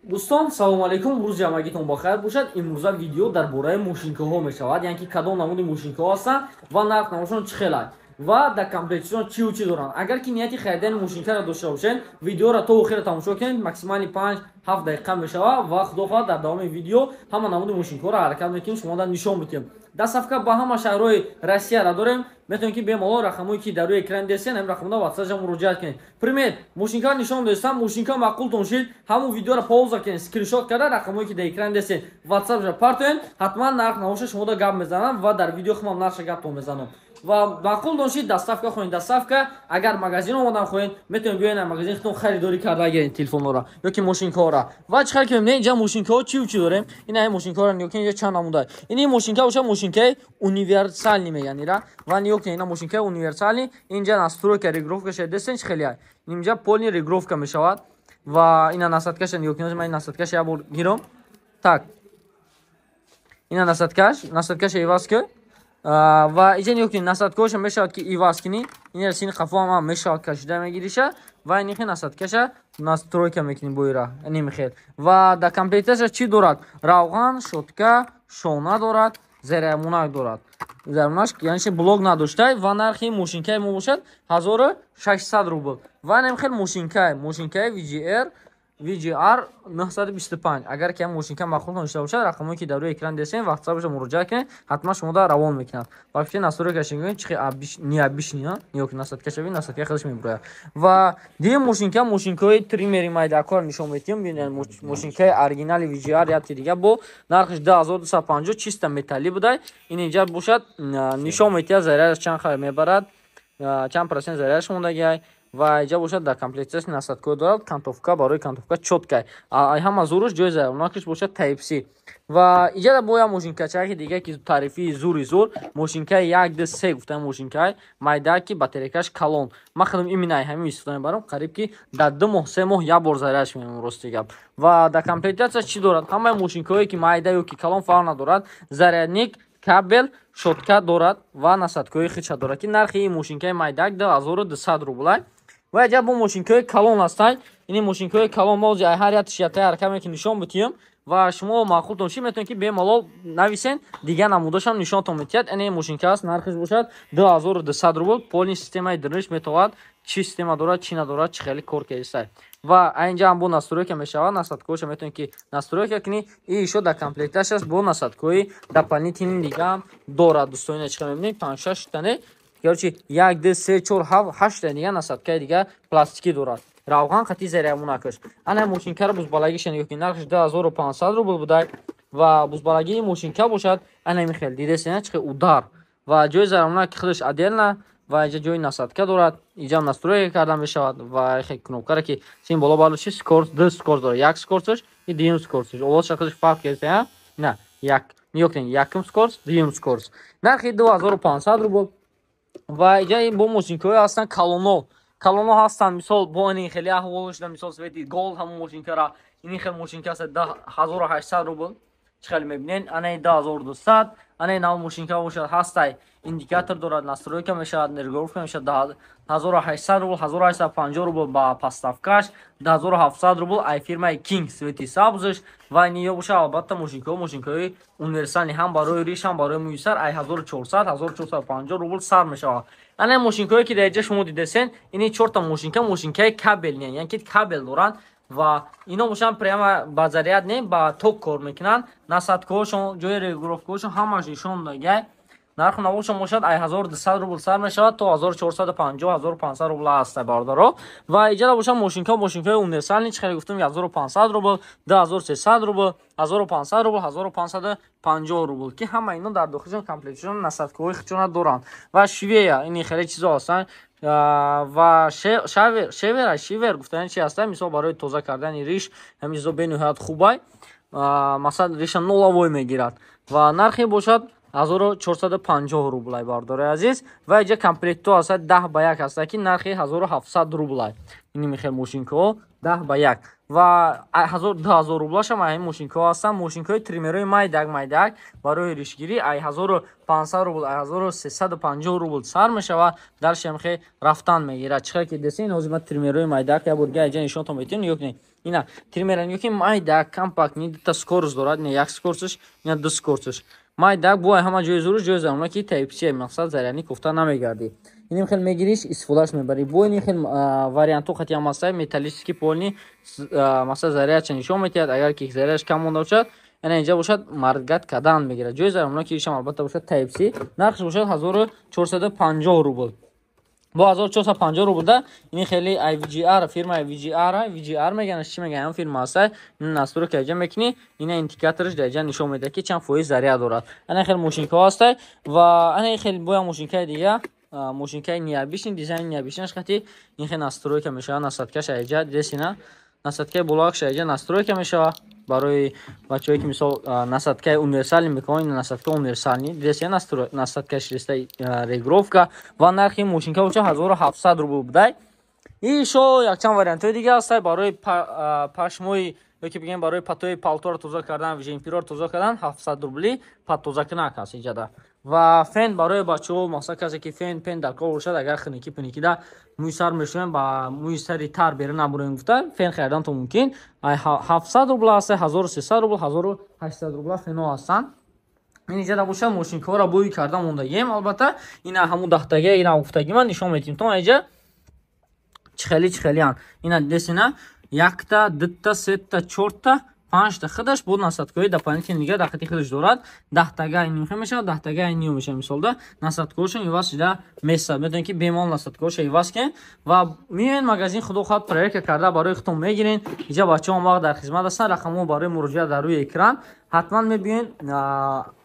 Дӯстон, салому алайкум, рӯзи ҳамагитон бахайр бошад. Имрӯза видео дар бораи мошинкаҳо мешавад, яъне ки кадом намуди мошинкаҳо ҳастанд ва нарх навошон чӣ хеланд ва дар комплектшон чию чӣ доранд. Агар ки нияти харидани мошинкаро дошта бошед, видеоро то охира тамошо кунед, максимально 5-7 дақиқа мешавад ва худо хоҳад, дар давоми видео ҳама намуди мошинкаҳоро ҳаракат мекунем, шумо дар нишон медиҳем. Доставка ба ҳама шаҳрҳои Россияро дорем. Метавонед, ки бемалол рақамҳое, ки дар рӯи экран дестен, ҳамин рақамҳо WhatsApp муроҷиат кунед. Пример, мошинка нишон дестам, мошинка маъқултон шид, ҳамун видеоро пауза кунед, скриншот карда, рақамҳое, ки дар экран дестен, WhatsApp партоен, ҳатман нарх навоша шумо да гап мезанам ва дар видео худам нархша гаптон мезанам. Ва маъқул дошид, доставка хоҳед, доставка. Агар магазин омадан хоҳед, метавонед биёед магазин, худтон харидорӣ карда гиред телефонҳоро ё ки мошинкаҳоро. Ва чӣ хел ки мебинед, инҷа мошинкаҳо чию чӣ дорем. Ин мошинкаҳоро нигоҳ кунед, инҷа чанд намуда. Ин мошинка боша, мошинкаи универсальный мегӯянд ира. Ва нигоҳ кунед, ина мошинкаи универсальный, инҷа настройка, регулировка ша дестен, чӣ хеле инҷа полный регулировка мешавад. Ва ина насадкаша нигоҳ кунед, ман насадкаша як бор гирам. Так, ина насадкаш, насадкаша иваз кун. Ва иҷа нигоҳ кунед, насадкаҳоша мешавад, ки иваз кунӣ. Ин сини қафоам мешавад, кашида мегириша ва инихе насадкаша настройка мекунӣ боира нимихел. Ва дар комплекташа чӣ дорад? Равған, щётка, шона дорад, зарядмонак дорад. Зарядмонак яъне блок надоштай. Ва нархи мошинкаи мо бошад 1600 рубл. Ва немихел мошинкаи, мошинкаи VGR, VGR 925. Агар ки мошинка маъқул дошта бошад, рақамҳое, ки дар рӯи экран дестен, WhatsApp муроҷиат кунед, ҳатман шумо да равон мекунад. Вообще настройка шигӯ чихи необычный, нигоҳ кунед, насадка шави, насадка худаш мебурояд. Ва дигар мошинка, мошинкаҳои триммери майдакор нишон медиҳем. Бинед, мошинкаи оригинали VGR яти дига бо нархаш 2250, чисто металлӣ будай. Ин инҷа бошад, нишон медиҳад, зарядаш чанд хел мебарад, чанд процент зарядаш мондагиай. Ва иҷа бошад, дар комплекташ насадкаҳо дорад, окантовка, барои окантовка чёткай. Ай ҳама зуруш ҷои зарядмонакаш бошад Type C. Ва иҷа бо як мошинкачаки дига, ки тарифии зури зур, мошинкаи як д се гуфтаи, мошинкаи майда, ки батарейкаш калон. Ман худам именно ҳамин истифода мебарам, қариб ки дар 2 моҳ, 3 моҳ як бор зарядш мемонам, рости гап. Ва дар комплектация чӣ дорад? Ҳамаи мошинкаҳое, ки майда ё ки калон, фарқ надорад, зарядник, кабел, щётка дорад ва насадкаҳои худша дорад, ки нархи ин мошинкаи майдак 2200 рублай. Ва иҷа бо мошинкаҳои калон ҳастанд. Ини мошинкаҳои калон мо ҳар як тишятаи ҳаракат мекунем, нишон битиҳем. Ва шумо маъқултон ши, метавонед, ки бемалол нависен, дигар намудашам нишонтон метиҳад. Ин мошинка аст, нархаш бошад 2200 рубл. Полный системаи дрниш метавонад, чӣ система дорад, чӣ надорад, чӣ хеле кор кардистай. Ва инҷа ҳам бо настройка мешавад, насадкаҳоша метавонед, ки настройка кунӣ. И ишо дар комплекташ аст, бо насадкаҳои дополнительный дигаам дорад. Дӯстони, чӣ мебинед, панҷ шаш тане, короче, як, ду, се, чор, ҳафт, ҳашта дига насадкаи дига пластикӣ дорад, равған хати зарядмонакаш. Ана мошинкаро бузбалагиша нигоҳ кунед, нархаш 2500 рубл будай. Ва бузбалагии мошинка бошад ана михел, дидесена, чӣ удар. Ва ҷои зарядмонак худаш отдельно. Ва инҷа ҷои насадка дорад, инҷа настройка карда мешавад. Ва хе кнопкара, ки син боло бардошти, скорость, ду скорость дорад, як скоросташ и дуюм скоросташ, овозша худаш фарқ кардеса. На як, нигоҳ кунед, якум скорость, дуюм скорость. Нархи 2500 рубл. Ва инҷа бо мошинкаҳое ҳастанд, калоно, калоно ҳастанд. Мисол, бо ин хеле аҳвол шуда, мисол, цвети голд ҳамон мошинкара. Ин хел мошинка аст, 1800 рубл. Чӣ хеле мебинед, анаи 2200. Анаи нав мошинка бошад ҳастай, индикатор дорад, настройка мешавад, регулировка мешавад, 1800 рубл, 1850 рубл ба поставкаш, 2700 рубл ай фирмаи Кинг, цвети сабзш. Ва ин ё бошад, албатта, мошинкаҳо, мошинкаҳои универсальный, ҳам барои риш, ҳам барои мӯи сар, ай 1400, 1450 рубл сар мешавад. Ана мошинкаҳое, ки дар инҷа шумо дидесен, ини чорта мошинка, мошинкаи кабельный, яъне ки кабел доранд. Ва ино бошанд, прямо ба заряд не, ба ток кор мекунанд. Насадкаҳошон, ҷои регулировкаҳошон ҳамаш нишон дагай. Нарху навошон бошад, ай 1200 рубл сар мешавад то 1450, 1500 рубл ҳаста, бародаро. Ва иҷара бошад, мошинка, мошинкаи универсальный, чӣ хеле гуфтам, 1500 рубл, 2300 рубл, 1500 рубл, 1550 рубл, ки ҳама ино дар дохилшон комплектшон насадкаҳои худшона доранд. Ва швея, ини хеле чизо ҳастанд. Ва шевера, шивер гуфтани чи ҳаста, мисол, барои тоза кардани риш ҳамин чизо бениҳоят хубай, масалан, риша нолавой мегирад. Ва нархе бошад 1450 рублай, бардори азиз. Ва иҷа комплектҳо ҳастад 10 ба 1 ҳастад, ки нархи 1700 рублай. Ини михел мошинкаҳо 10 ба 1 ва 2000 рублашам ай мошинкаҳо ҳастанд. Мошинкаҳои триммерҳои майдак майдак барои ришгирӣ ай 1500 рубл, ай 1350 рубл сар мешавад, дарши ҳамхе рафтан мегирад. Чӣ ки десен, ҳозир ман триммерҳои майдак як бор дига иҷа нишонтон метиҳам. Нигоҳ кунед, ина триммера нигоҳ кунед, майдак, компактный, дута скорость дорад, ина як скоростьш, ина ду скоростьш. Майдак бо ҳама ҷои зуру ҷои зарона, ки Type-C, мақсад зарядни кофта намегардӣ. Иним хел мегириш, истифодааш мебарӣ. Бо ин хел вариантҳо хати ҳам ҳаста, металлический полный, масалан, зарядча нишон метиҳад. Агар ки зарядаш кам монда бошад, ана инҷа бошад, моргать кадан мегирад. Ҷои зарона ки ишам албатта бошад Type-C, нархш бошад 1450 рубл. Бо 1450 рублда ин хеле IVGR, фирма IVGR, VGR мегӯянд, чӣ мегӯянд, фирма аст. Ин настройка иҷа мекунӣ, ина индикатораш дар иҷа нишон медиҳад, ки чанд фоиз заряд дорад. Ана хеле мошинкаҳо ҳаст ва ана хеле боя мошинкаи дига, мошинкаи необычный дизайн, необычныйаш хати ин хел настройка мешавад. Насадкаш иҷа десина, насадкаи болоакша иҷа настройка мешавад. Барои бачаҳое, ки мисол насадкаи универсальный мекунанд, насадка универсальный десина, насадкаш реста регулировка. Ва нархи мошинка бошад 1700 рубл будай. Ишо якчанд вариантҳои дига ҳаста барои пашмои ёки бигем барои патои палторо тоза кардан, жемпиро тоза кардан, 700 рубли паттозакунак ҳаст иҷада. Ва фен барои бачаҳо, масалан, касе ки фен пен дар кор бошад, агар хиникӣ пиникида мӯи сар мешӯем, ба мӯи сари тар берун набурем гуфта, фен харидан то мумкин. 700 рубла ҳаста, 1300 рубл, 1800 рубла фено ҳастанд. Ин иҷада бошад, мошинкаҳоро бӯй карда мондагием. Албатта, ина ҳамун даҳтага, ина гуфтаги ман нишон метиҳем то иҷа чихели чихелиян. Ина десина, якта, дутта, сетта, чорта, панҷта, худаш бо насадкаҳои дополнительный дига дар хати худаш дорад. Даҳтага нимхе мешавад, даҳтага ним мешавад. Мисолда, насадкаҳошон иваз шуда месад, метавонед, ки бемалол насадкаҳоша иваз кунед ва меоед магазин, худо хоҳад, проверка карда барои худтон мегирен. Иҷа бачаҳо он вақт дар хизмат ҳастанд, рақамҳо барои муроҷиат дар рӯи экран. Ҳатман мебиёен,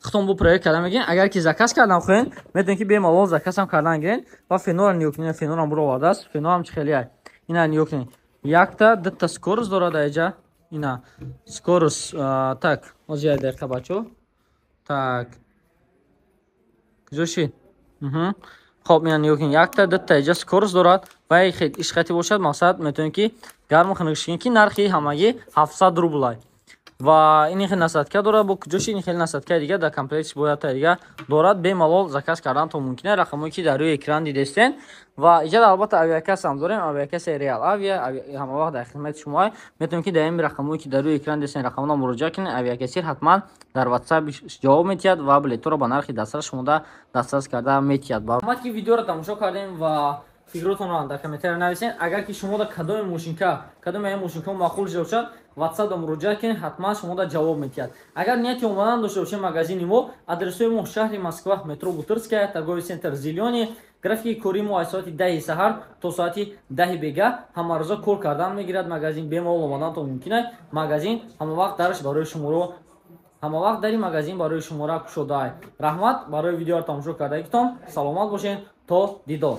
худтон бо проверка карда мегирен. Агар ки заказ кардан хоҳед, метавонед, ки бемалол заказам кардан гирен. Ва фенора нигоҳ кунед, фенорам буровардааст. Фенорам чӣ хеле ина нигоҳ кунед, якта, дутта скорость дорад аиҷа, ина скорость. Так, ҳозир як дақиқа, бачо. Так, куҷо шид? Хоб, ина нигоҳ кунед, якта, дутта иҷа скорость дорад ва ишқати бошад, мақсад, метавонед, ки гарму хунукш кунед, ки нархи ҳамагӣ 700 рублай. Ва ин хел насадка дорад. Бо куҷо шид? Ин хел насадкаи дига дар комплектш бояд дига дорад. Бемалол заказ кардан то мумкин, рақамҳое ки дар рӯи экран дидестен. Ва иҷада албатта авиакассам дорем, авиакасса Реал Авиа ҳама вақт дар хидмати шумо. Метавонед, ки дар ин рақамҳое ки дар рӯи экран дидестен, рақамҳо муроҷиат кунед. Авиакассир ҳатман дар WhatsApp ҷавоб метиҳад ва билетҳоро ба нархи дастрас шумода дастрас карда метиҳад. Раҳмат, ки видеоро тамошо кардем, ва фикротонро дар комментария нависед. Агар ки шумода кадоми мошинка, кадоми ин мошинка маъқул шуда бошад, WhatsApp муроҷиат кунед, ҳатман шумода ҷавоб метиҳад. Агар нияти омадан дошта бошед магазини мо, адресҳои мо: шаҳри Москва, метро Бутырская, торговый центр «Зелёный». Графики кори мо аз соати 10-и саҳар то соати 10-и бега ҳамарӯза кор кардан мегирад магазин. Бемалол омадан то мумкин аст. Магазин ҳамавақт дараш барои шуморо, ҳамавақт дари магазин барои шуморо кушодаай. Раҳмат барои видеоро тамошо кардагитон, саломат бошед, то дидор.